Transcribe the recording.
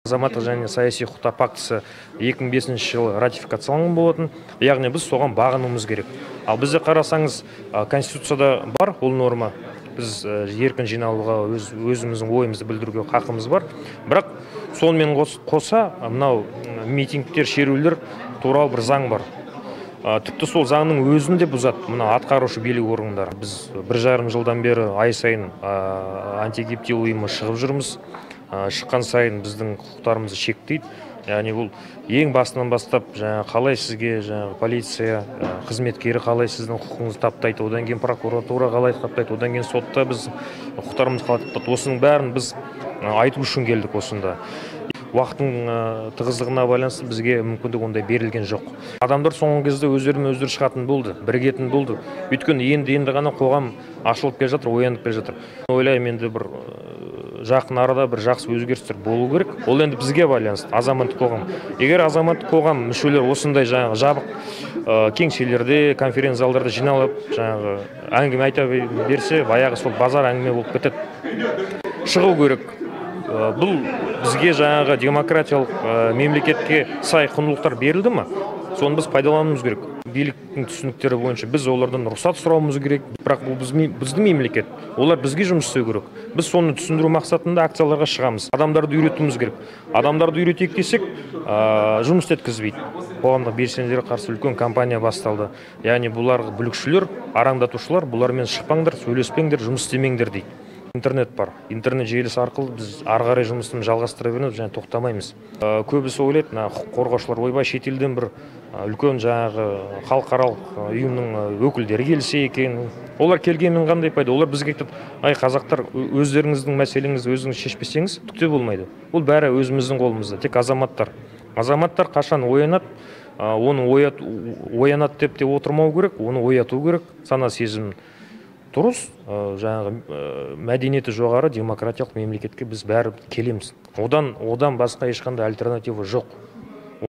Азаматтық және саяси құқықтар пактісі 2005 жылы ратификацияланған болатын, яғни біз соған бағынуымыз керек. Ал бізде қарасаңыз, конституцияда бар ол норма, біз еркін жиналуға, өзіміздің ойымызды білдіруге хақымыз бар. Бірақ сонымен қоса мынау митингтер, шерулер туралы бір заң бар. Тіпті сол заңның өзін де бұзады мына атқарушы билік органдары. Біз 1,5 жылдан бері ай сайын антигептил ұйымы шығып жүрміз. Шыққан сайын біздің құқықтарымызды шектейді. Яғни бұл ең басынан бастап жаңа қалай сізге жаңа полиция қызметкері қалай сіздің құқығыңызды таптайды, одан кейін прокуратура қалай таптайды, одан кейін сотта біз құқықтарымызды қалай таптайды. Осының бәрін біз айту үшін келдік осында. Уақыттың тығыздығына байланысты бізге мүмкіндік ондай берілген жоқ. Адамдар соңғы кезде өздерімен өздері шығатын болды, бірігетін болды. Өйткені енді ғана қоғам ашылып келе жатыр, оянып келе жатыр. Ойлаймын, енді бір жақын арада бір жақсы өзгерістер болу керек. Ол енді бізге байланысты, азаматтық қоғам. Егер азаматтық қоғам мүшелері осындай жаңағы жабық кеңселерде, конференц залдарда жиналып, жаңағы әңгіме айта берсе, баяғы сол базар әңгіме болып кетеді. Шығу керек. Бұл бізге жаңағы демократиялық мемлекетке сай құндылықтар берілді ма? Соны біз пайдалануымыз керек. Биліктің түсініктері бойынша біз олардан рұқсат сұрауымыз керек. Бірақ бұл біздің мемлекет. Олар бізге жұмыс істеу керек. Біз соны түсіндіру мақсатында акцияларға шығамыз. Адамдарды үйретуіміз керек. Адамдарды үйретейік десек, жұмыс істеткізбейді. Қоғамдық белсенділерге қарсы үлкен кампания басталды. Яғни бұлар бүлікшілер, арандатушылар, бұлармен шықпаңдар, сөйлеспеңдер, жұмыс істемеңдер дейді. Интернет бар. Интернет желісі арқылы біз ары қарай жұмысымызды жалғастыра береміз және тоқтамаймыз. Көбісі ойлайды, мына құқық қорғаушылар ойбай шетелден бір үлкен жаңағы халықаралық ұйымның өкілдері келсе екен. Олар келгеннен қандай пайда? Олар бізге айтады, ай қазақтар, өздеріңіздің мәселеңізді өзіңіз шешпесеңіз, түк те болмайды. Бұл бәрі өзіміздің қолымызда, тек азаматтар. Азаматтар қашан оянады, оны оянады деп те отырмау керек, оны ояту керек, сана сезімін. Дұрыс, жаңағы мәдениеті жоғары демократиялық мемлекетке біз бәрі келеміз. Одан басқа ешқандай альтернатива жоқ.